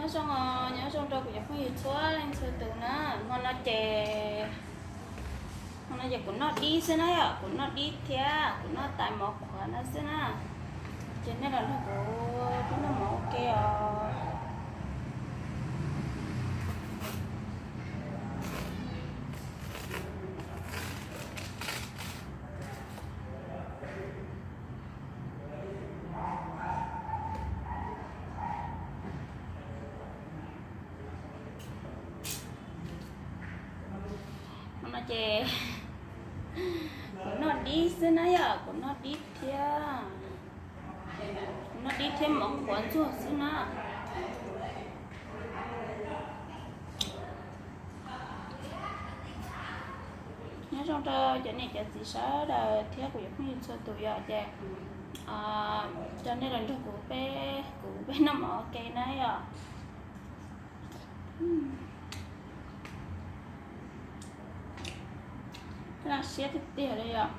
Nyob zoo, nyob zoo rau kuv cov phooj ywg txhua leej txhua tus na. Hmo no ces, hmo no ces kuv noj dib xwb na yom, kuv noj dib thiab kuv noj tais mov qhuav no xwb na. Ces nej los nrog kuv peb noj mov ua ke os. Hmo no ces kuv noj dib xwb na yom, kuv noj dib thiab, kuv noj dib thiab mov qhuav ntxuag xwb na. Nyob zoo rau cov niam cov txiv sawv daws thiab kuv cov phooj ywg txhua tus yom, ces coj nej los nrog kuv peb, kuv peb noj mov ua ke na yom. Laj siab tiag tiag li yom.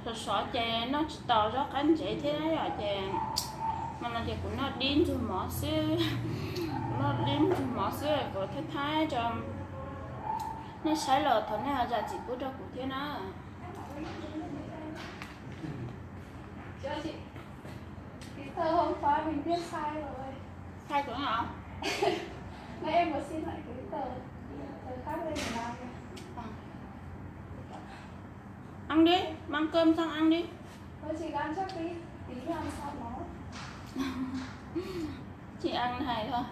Sov sov ces noj tsis tau zaub qab ntsev thiab yom, ces hmo no ces kuv noj dib ntxuag mov xwb, kuv noj dib ntxuag mov xwb, kuv thaij thaij rau nej saib los thov nej ho zam txim pub rau kuv thiab na. Ăn đi, mang cơm sang ăn đi. Chỉ ăn này thôi.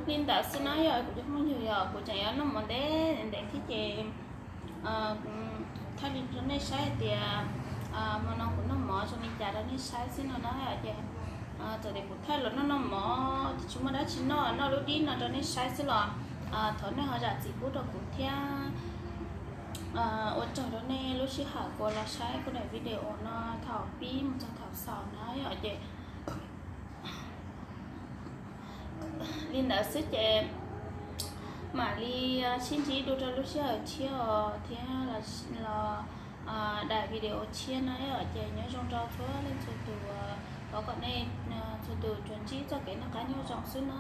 Li ntawd xwb na yog kuv cov phooj ywg, yog kuv tseem yuav noj mov ntev ntev thiab ces thaij li rau nej saib hais tias hmo no kuv noj mov zoo li cas rau nej saib xwb no na. Ces txawm tias kuv thaij los noj noj mov tsis muaj dab tsi noj, noj lub dib no rau nej saib xwb los thov nej ho zam txim pub rau kuv thiab. Ua tsaug rau nej lub sij hawm kuv los saib kuv daim video no thaum pib mus txog thaum xaus na yom. Ces li ntawd xwb ces mam li sib ntsib dua rau lub sij hawm tshiab os thiab los daim video tshiab na yom. Ces nyob zoo rau txhua leej txhua tus, thov kom nej txhua tus tsuas ntsib txoj kev noj qab nyob zoo xwb na.